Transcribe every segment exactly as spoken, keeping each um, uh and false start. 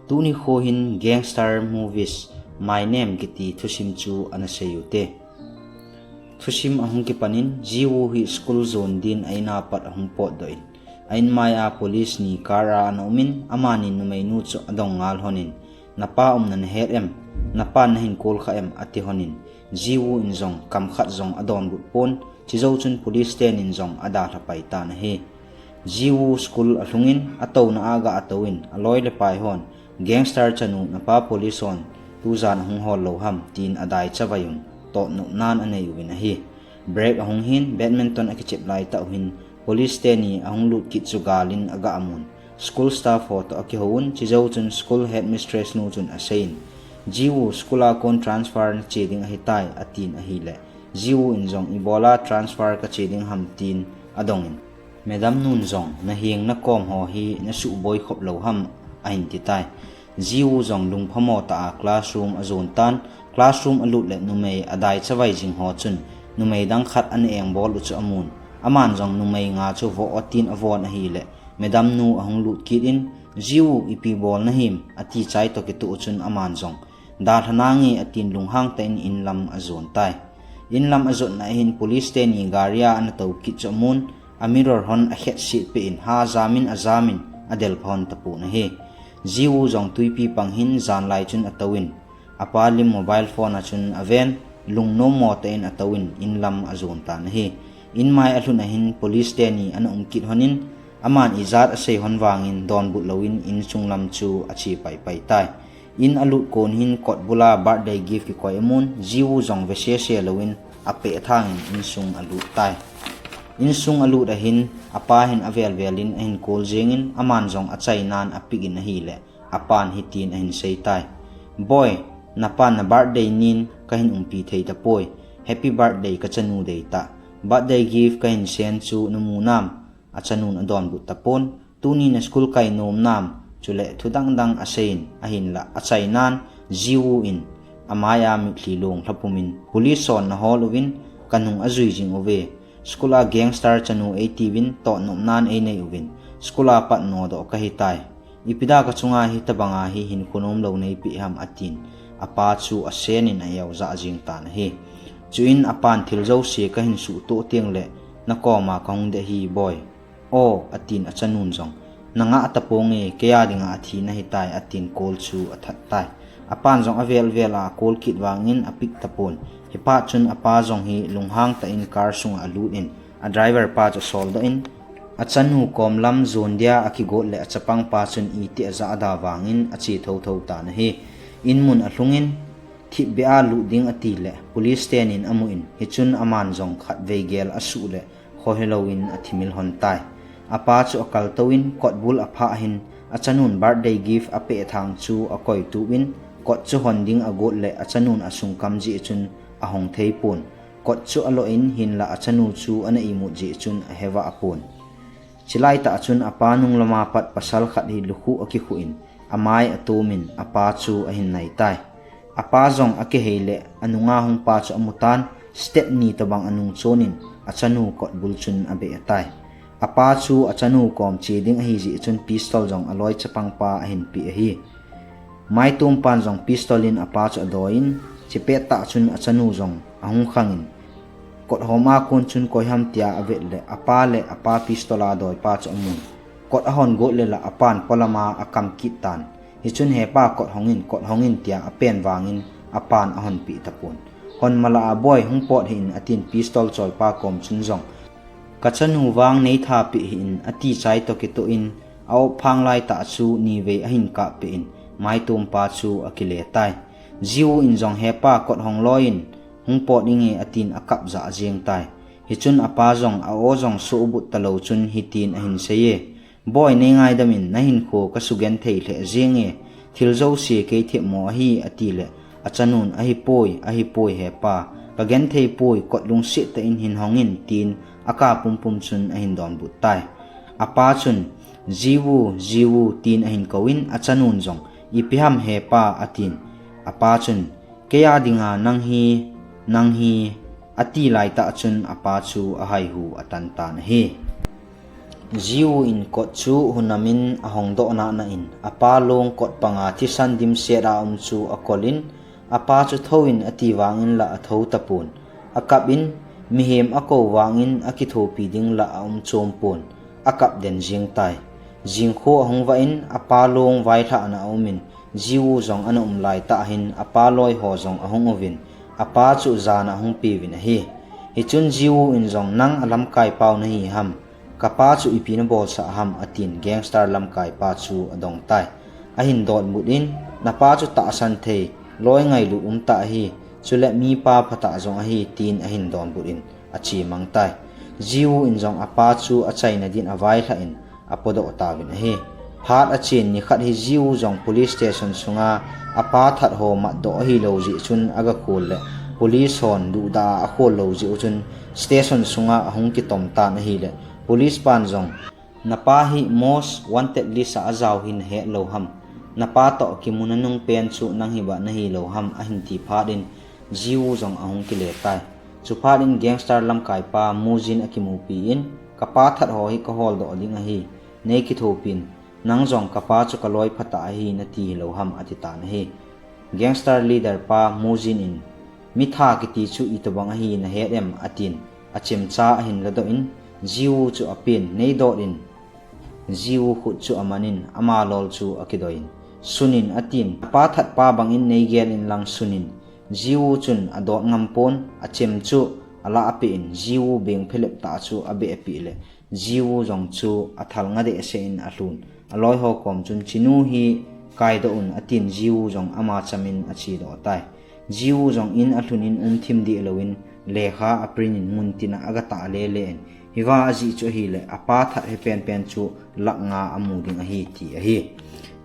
Tuni kho hin Gangster Movies My Name kiti thusim chu ana sei u te. Thusim ahung kipan in, Jiwoo hi school jon din a in a pat ahung potdoh in, a in mai a police ni car a ana um in, amani numeinu chu adong ngal hon in, "Napa umna nahet em? Napan nahin call kha em?" ati hon in, Jiwoo in jong kam khat jong adonbut pon, chujou chun police tenin jong adalha pai tan ahi. Jiwoo school alhung in, atouna a ga atou in, aloi le pai hon, "Gangster chanu, napa police hon tujan ahung hol lou ham?" tin adai chavai un, totnopnan anei uvin ahi. Break ahung hin, badminton akichep lai tah u hin, police teni ahung lut kit chu gal in aga amun, school staff ho toh akihou un, chujou chun school headmistress nu chun asei in, "Jiwoo, school a kon transfer nache ding ahitai," atin ahile, Jiwoo in jong, "Ibola transfer kache ding ham?" tin adong in, "Madam nun jong naheng nakom ho hi nasuhboi khop lou ham?" ahin ti tai. Jiwoo jong lungphamo tah a classroom ajon tan, classroom alut le numei adai chavai jing ho chun numei dang khat ana engbol u chu amun. Aman jong numei nga chu vo atin avon ahile, madam nu ahung lut kit in, "Jiwoo, ipi bol nahim?" ati chai toh kitoh u chun aman jong, "Dalha nange," atin lunghang tah in in lam ajon tai. In lam ajotna ahin police teni gari a ana tou kit chu amun, a mirror hon akhetset peh in, ha jam in ajam in adelpha hon tapon ahi. Jiwoo jong twipi pang hin janlai chun atou in, apa lim mobile phone a chun aven, lungnommo tah in atou in, in lam ajon tan ahi. In mai alhun ahin police teni ana um kit hon in, aman ijat asei hon vangin donbut lou in, in sung lam chu ache paipai tai. In alut kon hin kot bul a birthday gift kikoi amun, Jiwoo jong vesese lou in apeh thang in insung alut tai. Insung alut ahin, apa hin avel vel in ahin call jeng in, aman jong achainan apick in ahile, apan hitin ahin sei tai. "Boi, napan na birthday nin kahin umpi thei tapoi. Happy birthday kachanu deitah. Birthday gift kahin send chu namu nam?" achanun adonbut tapon. "Tuni na school kai nom nam?" chule thu dang dang asei in, ahinla achainan Jiwoo in amai a mitlhi long lhapum in, "Police hon nahol uvin, kanung ajui jing uve. School a gangster chanu eitiuvin, totnopnan einei uvin, school a pat nodoh kahitai. Ipi dia kachunga hitabanga hi hinkho nomlou neipeh ham?" atin, apa chu asen in a-eu jah jeng tan ahi. Chuin apan, "Thil jouse kahin suhtoh teng le nakoma kahung ding ahi, boi." "O," atin, achanun jong, "Nangah taponge, kei a dinga athi nahitai," atin call chu athat tai. Apan jong avel vel a call kit vangin apick tapon. Hiphat chun apa jong hi lunghang tah in car sunga alut in, a driver pa chu asoldoh in, achanu kom lam jon dia akigot le achapang pa chun iti ajah da vangin ache thotho tan ahi. In mun alhung in, thipbeh a lut ding ati le police tenin amu in, hichun aman jong khatvei gel asuh le khohelou in athimil hon tai. Apa chu akaltou in kot bul aphah hin, achanun birthday gift apeh thang chu akoi tup in, kot chu hon ding agot le achanun asung kam jeh chun ahong thei pon. Kot chu alo in, hinla achanu chu ana imut jeh chun ahevah pon. Chulai tah chun apa nung lama pat pasal khat hi lukhuh akikhuh in, amai atum in apa chu ahin nai tai. Apa jong akihei le anunga hung pa chu amu tan, step ni tobang anung chon in achanu kot bul chun abeh tai. Apa chu achanu kom che ding ahi jeh chun pistol jong aloi chapang pa ahin pe ahi. Maitum pan jong pistol in apa chu adoi in, chupet tah chun achanu jong ahung khang in, kot hom a kon chun koi ham tia avet le apa le apa pistol a doi pa chu amun. Kot ahon got le la apan polam a akam kit tan. Hichun, "Hepa, kot hong in, kot hong in," tia apen vangin apan ahon peh tapon. "Hon mala a, boi, hung pot hih in," atin pistol choi pa kom chun jong, "Kachanu vang nei tha peh hih in," ati chai toh kitoh in, a-op phang lai tah chu nivei ahin kap peh in, maitum pa chu akile tai. Jiwoo in jong, "Hepa, kot hong loi in, hung pot inge," atin akap jah jeng tai. Hichun apa jong a-o jong sohbut talou chun hitin ahin sei e, "Boi, nei ngaidam in, nahinkho kasugenthei lheh jeng e. Thil jouse kei themmo ahi," ati le, achanun, "Ahipoi, ahipoi hepa. Kagenthei poi, kot lungset tah in hin hong in," tin aka pumpum chun ahin donbut tai. Apa chun, "Jiwoo, Jiwoo," tin ahin kou in, achanun jong, "Ipi ham hepa?" atin. Apa chun, "Kei a dinga nang hi, nang hi," ati lai tah chun apa chu ahaihu atan tan ahi. Jiwoo in kot chu hunamin ahong doh nana in, apa long kot panga thisan dimset a um chu akolin, apa chu thou in ati vangin la athou tapon. Akap in, mihem akou vangin akithopi ding la aum chom pon. Akap den jing tai. Jingkho ahung vah in, apa long vailhahna aumin, Jiwoo jong ana um laitah hin apa loi ho jong ahung uvin, apa chu jana ahung peuvin ahi. Hichun Jiwoo in jong, "Nang alamkai pau nahi ham? Kapa chu ipi nabolsah ham?" atin gangster lamkai pa chu adong tai. Ahin dotbut in, "Napa chu tahsan thei, loi ngailut um tah ahi, chule mipa phatah jong ahi," tin ahin donbut in ache mang tai. Jiwoo in jong apa chu achaina din availhah in apodoh tauvin ahi. Phat achen nikhat hi Jiwoo jong police station sunga apa that ho matdoh ahilou jeh chun aga khol le, police hon duhdah a akhol lou jeh u chun station sunga ahung kitom tan ahile, police pan jong, "Napa hi most wanted list a ajao hi nahet lou ham? Napa toh kimu nanung pen chu nang hi ba nahi lou ham?" ahin ti phat in Jiwoo jong ahung kile tai. Chuphat in gangster lamkai pa Mujin akimupi in, "Kapa that ho hi kahol doh ding ahi. Nei kithopin, nang jong kapa chu kaloi phatah ahi nati hilou ham?" ati tan ahi. Gangster leader pa Mujin in, "Mitha kiti chu itobang ahi nahet em?" atin, achemcha ahin ladoh in, Jiwoo chu apen, "Nei dot in." Jiwoo khut chu amanin, ama lol chu akidoi in, "Sunin," atin, "Apa that pa bangin nei gel in lang sunin." Jiwoo chun adot ngam pon, achem chu alah ape in, Jiwoo beng phelep tah chu abeh ape le, Jiwoo jong chu athal nga dehseh in alhun. Aloi ho kom chun, "Chinu hi kaidoh un," atin Jiwoo jong ama chamin achedoh tai. Jiwoo jong in alhun in umthim deh louvin lekha aprint in muntina agatah lele in, "Hiva ajih chu ahile, apa that hi penpen chu lakh nga amu ding ahi," ti ahi.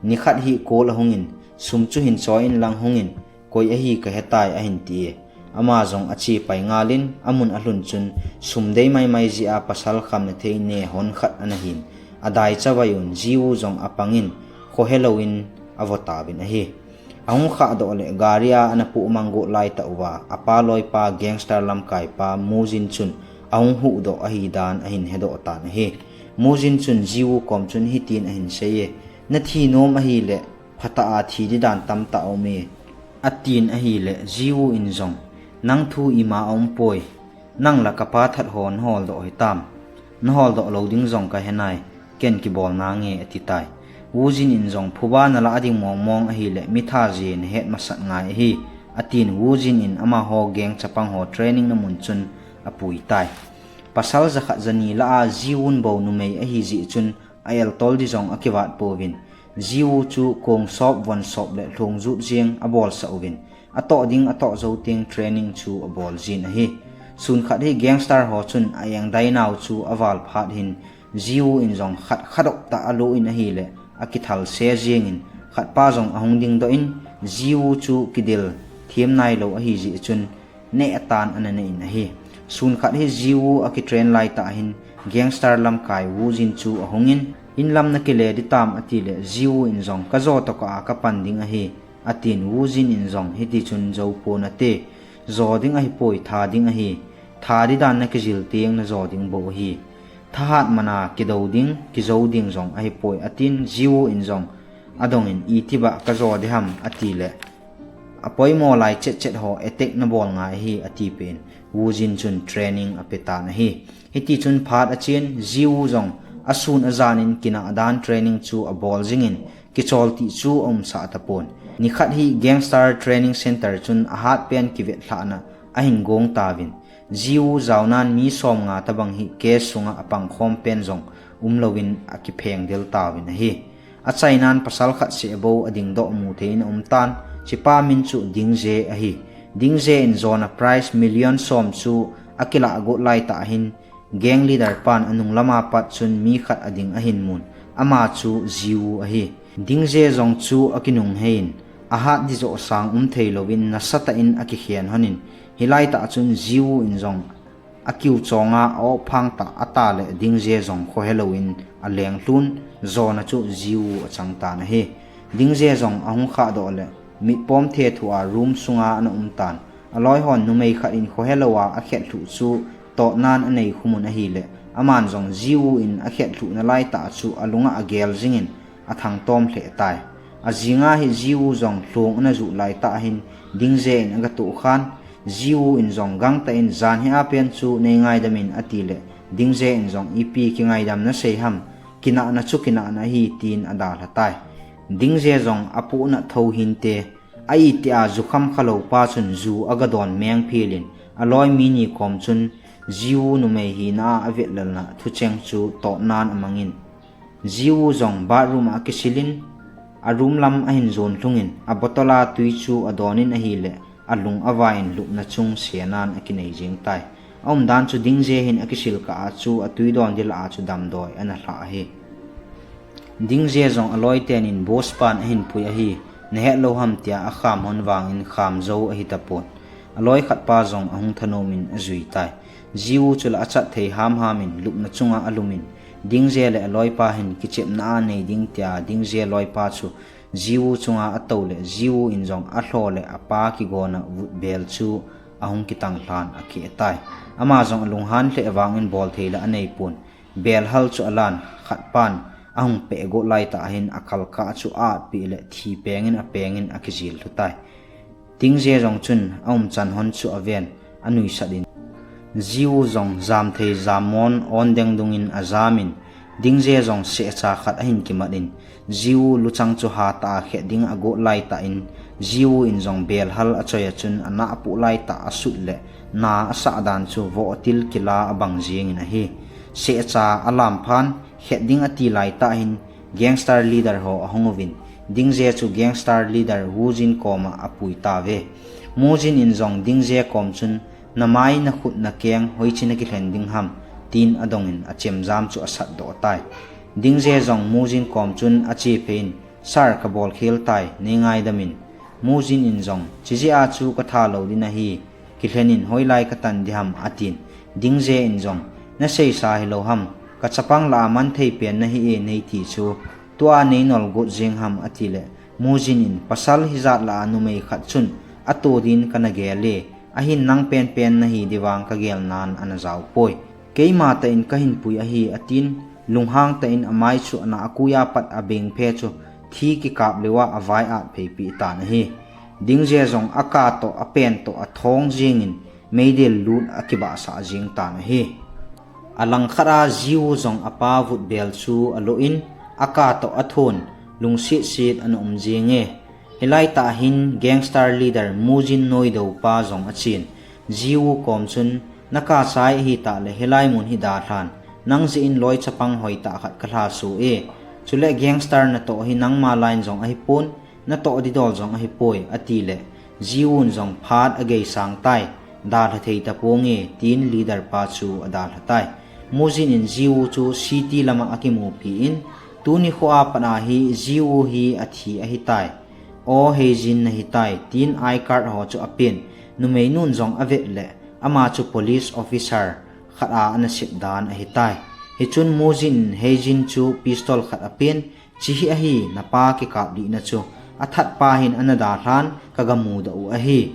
Nikhat hi call ahung in, "Sum chu hin choi in lang hung in, koi ahi kahetai," ahin ti e. Ama jong ache pai ngal in, amun alhun chun, sum dei maimai jeh a pasal khamna thei nehon khat ana hin, adai chavai un, Jiwoo jong apang in, khohelou in avo tauvin ahi. Ahung khahdoh le gari a ana puh mang got laitah uva, apa loipa gangster lamkai pa Mujin chun ahung huhdoh ahi dan ahin hedoh tan ahi. Mujin chun Jiwoo kom chun hitin ahin sei e, "Nathi nom ahile, phatah a thi di dan tamtah aum e," atin ahile, Jiwoo in jong, "Nang thu ima aum poi, nang la kapa that ho naholdoh hitam? Naholdoh lou ding jong kahe nai, ken kibol nange," ati tai. Wujin in jong, "Phuba nalah ding mongmong ahile, mitha je nahet masat ngai ahi," atin Wujin in amaho gang chapang ho training na mun chun apui tai. Pasal jakhat jani lah a Jiwoo bou numei ahi jeh chun, a-el tol di jong akivat pouvin, Jiwoo chu kong sop, von sop le lhong jut jeng abolsah uvin, atoh ding atoh jou teng training chu abol jin ahi. Sun khat hi gangster ho chun a-eng dainau chu aval phat hin, Jiwoo in jong khat khadop tah alo in ahile, akithal se jeng in, khat pa jong ahung dingdoh in, Jiwoo chu kidel them nailou ahi jeh chun, neh atan ana neh in ahi. Sun khat hi Jiwoo akitrain laitah hin gangster lamkai Wujin chu ahung in, "In lam nakile ditam?" atile, Jiwoo in jong, "Kajo tokah a kapan ding ahi," atin Wujin in jong, "Hiti chun jou pon nate, jo ding ahipoi, tha ding ahi. Tha di dan nakijil teng najo ding bou ahi. Thahat mana kido ding, kijo ding jong ahipoi," atin Jiwoo in jong adong in, "Itibah kajo diham?" atile, "Apoimo lai chetchet ho attack nabol ngai ahi," ati pen, Wujin chun training ape tan ahi. Hiti chun phat achen, Jiwoo jong asun ajan in kinah dan training chu abol jing in, kichol tih chu aumsah tapon. Nikhat hi gangster training center chun ahat pen kivetlhahna ahin gong tauvin, Jiwoo jaonan mi som nga tabang hi case sunga apangkhom pen jong umlouvin akipheng del tauvin ahi. Achainan pasal khat seh bou adingdoh mu thei in aum tan, hichepa min chu Ding Jae ahi. Ding Jae in jona prize million som chu akilah got laitah hin, gang leader pan anung lama pat chun mi khat ading ahin mun, ama chu Jiwoo ahi. Ding Jae jong chu akinung hei in, ahat di joh sang um theilouvin nasatah in akikhen hon in, hilaitah chun Jiwoo in jong akiu chonga a-op phang tah ata le Ding Jae jong khohelou in alenglhun, jona chu Jiwoo achang tan ahi. Ding Jae jong ahung khahdoh le, mitpom thethu a room sunga ana um tan. Aloi hon numei khat in khohelou a akhetlhuh chu totnan anei khum un ahile, Aman jong Jiwoo in akhet lhuh nalai tah chu alunga agel jingin athangtom lheh tai. Ajinga hi Jiwoo jong lhong ana juh laitah hin Dingje in agatoh khan, Jiwoo in jong gangtah in, "Jan hi apen chu nei ngaidam in," atile, Dingje in jong, "Ipi kingaidam nasei ham? Kinahna chu kinahna ahi," tin adalha tai. Dingje jong apohnat tho hinte, a itia jukham khalou pa chun ju agadon mengphel in, aloi mi ni kom chun Jiwoo numei hina a avetlelna thucheng chu totnan amangin, Jiwoo jong bathroom a akisilin, a room lam ahin jon lhungin, a bottle a tui chu adonin ahile, alung avaiin lupna chung senan akinei jing tai. Aumdan chu Dingje hin akisil kah a chu atui don dil a chu damdoi ana lha ahi. Dingje jong aloi tenin boss pan ahin pui ahi, nahet lou ham tia akham hon vangin kham jou ahi tapon. Aloi khat pa jong ahung thanomin ajui tai. Jiwoo chu la achat thei hamhamin lupna chunga alumin, Dingje le aloi pa hin kichepna anei ding tia Dingje loi pa chu Jiwoo chunga atou le, Jiwoo in jong alho le apa kigona vutbel chu ahung kitang lhan akhe tai. Ama jong alunghan lheh vangin bolthei la anei pon. Bel hal chu alan, khat pan ahung peh got laitah hin akal kah chu aatpeh le thi pengin apengin akijil lhu tai. Dingje jong chun aumchan hon chu aven, anuisat in, Jiwoo jong jamthei jammon on deng dungin ajamin, Dingje jong sehcha khat ahin kimat in, Jiwoo luchang chu hatah a khet ding agot laitah in, Jiwoo in jong bel hal achoi a chun anahpuh laitah asut le, na asah dan chu vohtil kila abang jingin ahi. Sehcha alam phan, khet ding ati laitah hin, gangster leader ho ahung uvin, Dingje chu gangster leader Woo Jin koma apui tave. Woo Jin in jong Dingje kom chun, "Namai, nakhut, nakeng, hoiche nakilhen ding ham?" tin adongin achemjam chu asatdoh tai. Dingje jong Woo Jin kom chun achephei in, "Sir, kabol khel tai, nei ngaidam in." Woo Jin in jong, "Chijeh a chu katha lou ding ahi, kilhen in, hoilai katan ding ham?" atin. Dingje in jong, "Naseisa hilou ham, kachapang lah a manthei pen nahi e, neiti chu, tua nei nol got jeng ham?" atile, Woo Jin in, "Pasal hijat lah a numei khat chun ato din kana gel e, ahin nang penpen nahi ding vang kagel nan ana jao poi. Keima tah in kahin pui ahi," atin, lunghang tah in amai chu ana akui a pat abeng phe chu thi kikap leuva avai at pheipi tan ahi. Dingje jong aka toh, apen toh, athong jingin meidil lut akibahsah jing tan ahi. Alangkhat a Jiwoo jong apa vutbel chu alo in, aka toh athon, lungsetset ana um jing e. Hilai tah hin gangster leader Woo Jin noido pa jong achen. Jiwoo kom chun, "Naka chai ahitah le hilai mun hi dalhan, nang jeh in loi chapang hoitah khat kalha so e. Chule gangster natoh hi nangma line jong ahipon, natoh didol jong ahipoi," atile, Jiwoo in jong phat ageisang tai, "Dalha thei taponge," tin leader pa chu adalha tai. Woo Jin in Jiwoo chu city lama akimupi in, "Tuni khoa pat a hi Jiwoo hi athi ahitai. O Heijin nahitai," tin I card ho chu apen. Numei nun jong avet le, ama chu police officer khat a ana sep dan ahitai. Hichun Woo Jin in Heijin chu pistol khat apen, "Chihi ahi, napa kikap lihna chu, athat pa hin ana dalhan, kagamudoh u ahi.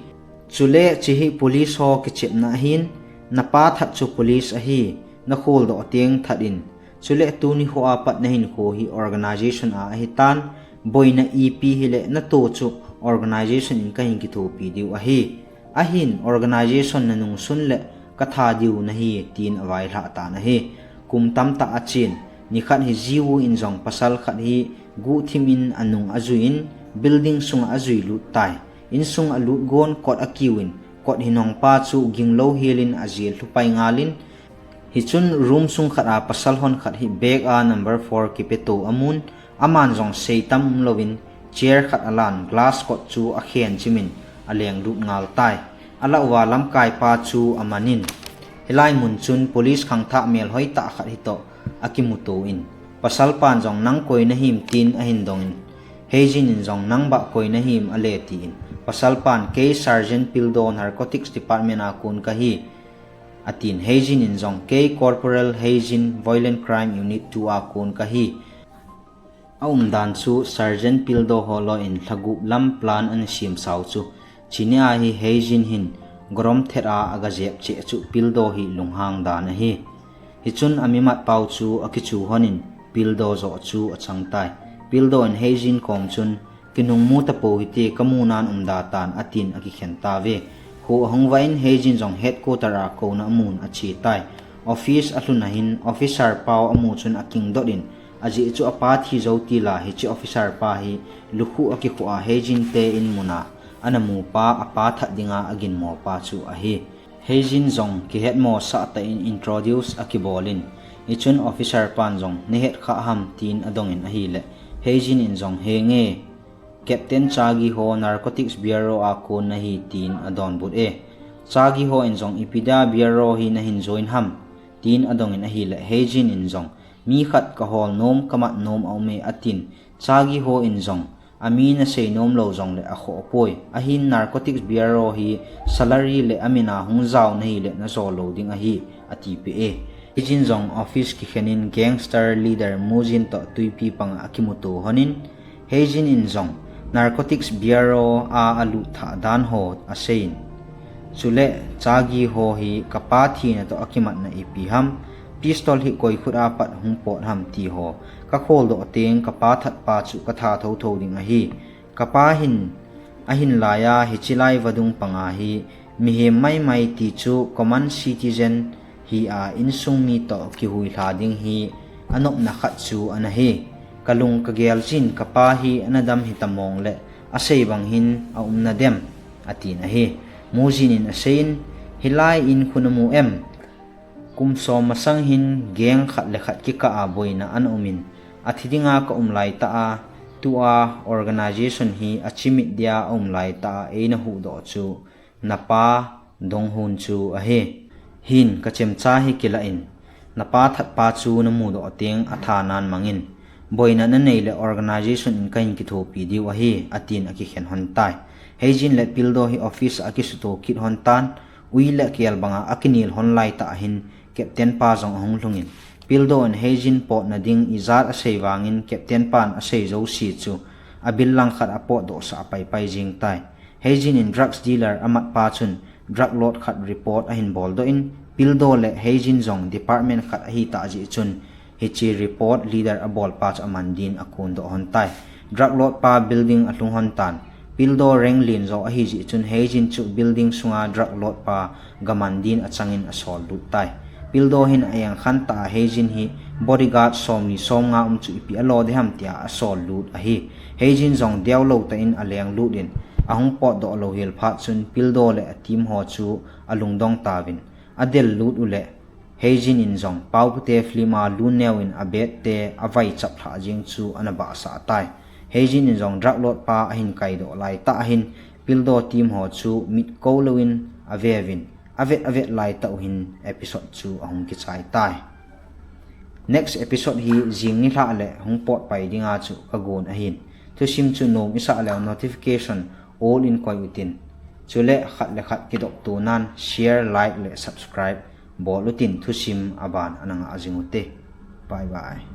Chule chihi police ho kichepna ahin, napa that chu police ahi, nakholdoh teng that in. Chule tuni khoa pat nahinkho hi organization a ahitan, boina ipi hile nato chu organization in kahin kithopi diu ahi. Ahin organization nanungsun le katha diu nahi," tin availhah tan ahi. Kum tamtah achen, nikhat hi Jiwoo in jong pasal khat hi guhthim in anung ajui in, building sunga ajui lut tai. Insung alut gon kot akiu in, kot hinong pa chu ginglou hel in ajel lhu pai ngal in, hichun room sung khat a pasal hon khat hi bag a number four kipeto amun, aman jong seitam umlouvin chair khat alan glass kot chu akhen chimin aleng lut ngal tai. Alah uva lamkai pa chu amanin, hilai mun chun police khangthah melhoi tah khat hitoh akimuto in, pasal pan jong, "Nang koi nahim?" tin ahin dongin, Heijin in jong, "Nang bah koi nahim?" ale tin, pasal pan, "Kei Sergeant Pildo, Narcotics Department a kon kahi," atin. Heijin in jong, "Kei Corporal Heijin, Violent Crime Unit two a kon kahi." Aumdan chu Sergeant Pildo ho loi in lhagup lam plan ana semsau chu, chini a hi Heijin hin gorom thet a agajep cheh chu Pildo hi lunghang dan ahi. Hichun amimat pau chu akichu honin Pildo joh chu achang tai. Pildo in Heijin kom chun, "Kinungmu tapou hite, kamu nan umda tan," atin akikhen tauve. Kho ahung vah in Heijin jong headquarter a kouna amun ache tai. Office alhun ahin officer pau amu chun akingdot in, ajeh chu apa thi jou tila hiche officer pa hi lukhuh akikhuh a Heijin te in muna ana mupa apa that dinga aginmopa chu ahi. Heijin jong kihetmo sah tah in introduce akibol in, hichun officer pan jong, "Nahet kha ham?" tin adong in ahileh, Heijin in jong, "Henge, Captain Chagi ho Narcotics Bureau a kon nahi," tin adonbut e. Chagi ho in jong, "Ipi dia Bureau hi nahin join ham?" tin adong in ahileh, Heijin in jong, "Mi khat kahol nom, kamat nom aum e," atin. Chagi ho in jong, "Amin asei nom lou jongleh akhoh poi. Ahin Narcotics Bureau hi salary le amin a hung jao nahileh najou lou ding ahi," atipeh e. Heijin jong office kikhen in gangster leader Mujin toh twipi panga akimuto honin, Heijin in jong Narcotics Bureau a alut thah dan ho aseiyin, "Chuleh Chagi ho hi kapa thina toh akimatna ipi ham? Pistol hi koi khut a pat hung pot ham ti ho kakhol doh teng kapa that pa chu katha thotho ding ahi. Kapa hin ahin laiya hiche lai vadung panga hi mihem maimai ti chu common citizen hi a insung mi toh kihuilha ding hi anopna khat chu ana hi. Kalung kagel chin kapa hi ana dam hitamong leh asei bang hin aumna dem," atin ahi. Mujin in aseiyin, "Hilai in khu namu em? Kum som masang hin gang khat le khat kikah a boina ana um in, athi dinga kaum laitah a, tua organization hi achimit dia aum laitah a eina huhdoh chu napa Donghun chu ahi. Hin kachemcha hi kilah in, napa that pa chu namudoh teng atha nan mangin, boina nanei leh organization in kahin kithopi diu ahi," atin akikhen hon tai. Heijin le Pildo hi office a akisuto kit hon tan, ui le kel banga akinel hon laitah hin Captain pa jong ahung lhungin, Pildo in Heijin potna ding ijat asei vangin Captain pan asei jouse chu abil langkhat a apotdoh sah a paipai jing tai. Heijin in drugs dealer amat pa chun drug lord khat report ahin boldoh in, Pildo le Heijin jong department khat ahitah jeh chun, hiche report leader abol pa chu aman din akondoh hon tai. Drug lord pa building alhung hon tan. Pildo rank len jo ahi jeh chun Heijin chu building sunga drug lord pa gaman din achangin asol lut tai. Pildo hin a-engkhan tah a Heijin hi bodyguard somni somnga um chu ipi alo ding ham tia asol lut ahi. Heijin jong deulou tah in aleng lut in, ahung potdoh lou hel phat chun Pildo le a team ho chu alungdong tauvin, adel lut uleh, Heijin in jong Paopute film a lun neo in abet te avai chap lhah jeng chu ana bahsah tai. Heijin in jong drug lord pa ahin kaidoh laitah hin Pildo team ho chu mit kou louvin aveuvin, avet avet laitah u hin episode chu ahung kichai tai. Next episode hi jing nilhah le hung pot pai dinga chu kagon ahin. Thusim chu nom isah leu notification all in koi utin. Chule khat le khat kidopto nan share, like le subscribe bol utin thusim aban ana ngah jing ute. Bye bye.